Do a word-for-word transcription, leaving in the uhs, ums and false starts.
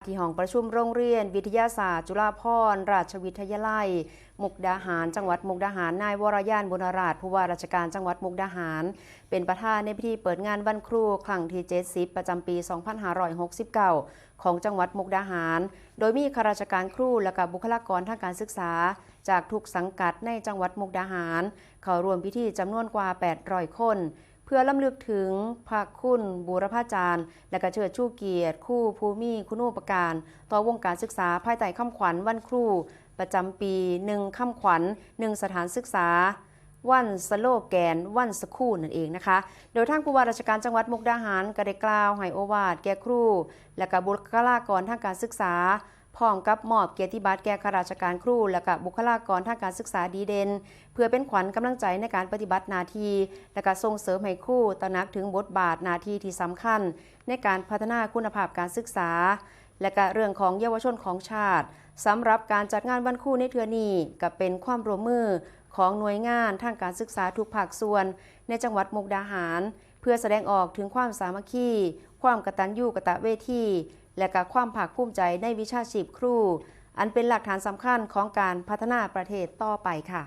ที่ห้องประชุมโรงเรียนวิทยาศาสตร์จุฬาภรณ์ราชวิทยาลัย มุกดาหาร จังหวัดมุกดาหาร นายวรยาน บุญราช ผู้ว่าราชการจังหวัดมุกดาหาร เป็นประธานในพิธีเปิดงานวันครูครั้งที่ เจ็ดสิบ ประจำปี สองพันห้าร้อยหกสิบเก้า ของจังหวัดมุกดาหาร โดยมีข้าราชการครูและก็บุคลากรทางการศึกษา จากทุกสังกัดในจังหวัดมุกดาหาร เข้าร่วมพิธีจำนวนกว่า แปดร้อย คน เพื่อรำลึกถึงพระคุณบูรพาจารย์ และก็เชิดชูเกียรติครูผู้มีคุณูปการ ต่อวงการศึกษาภายใต้คำขวัญวันครู ประจำปี หนึ่ง คำขวัญ หนึ่ง สถานศึกษา วันสโลแกน วันสคูลนั่นเองนะคะ โดยทางผู้ว่าราชการจังหวัดมุกดาหารก็ได้กล่าวให้โอวาทแก่ครู และก็บุคลากรทางการศึกษา พร้อมกับมอบเกียรติบัตรแก่ข้าราชการครู และก็บุคลากรทางการศึกษาดีเด่น เพื่อเป็นขวัญกำลังใจในการปฏิบัติหน้าที่ และก็ส่งเสริมให้ครูตระหนักถึงบทบาทหน้าที่ที่สำคัญ ในการพัฒนาคุณภาพการศึกษา และก็เรื่องของเยาวชนของชาติ สำหรับการจัดงานวันครูในเทื่อนี้ ก็เป็นความร่วมมือของหน่วยงานทางการศึกษาทุกภาคส่วน ในจังหวัดมุกดาหาร เพื่อแสดงออกถึงความสามัคคี ความกตัญญูกตเวที และก็ความภาคภูมิใจในวิชาชีพครู อันเป็นหลักฐานสำคัญของการพัฒนาประเทศต่อไปค่ะ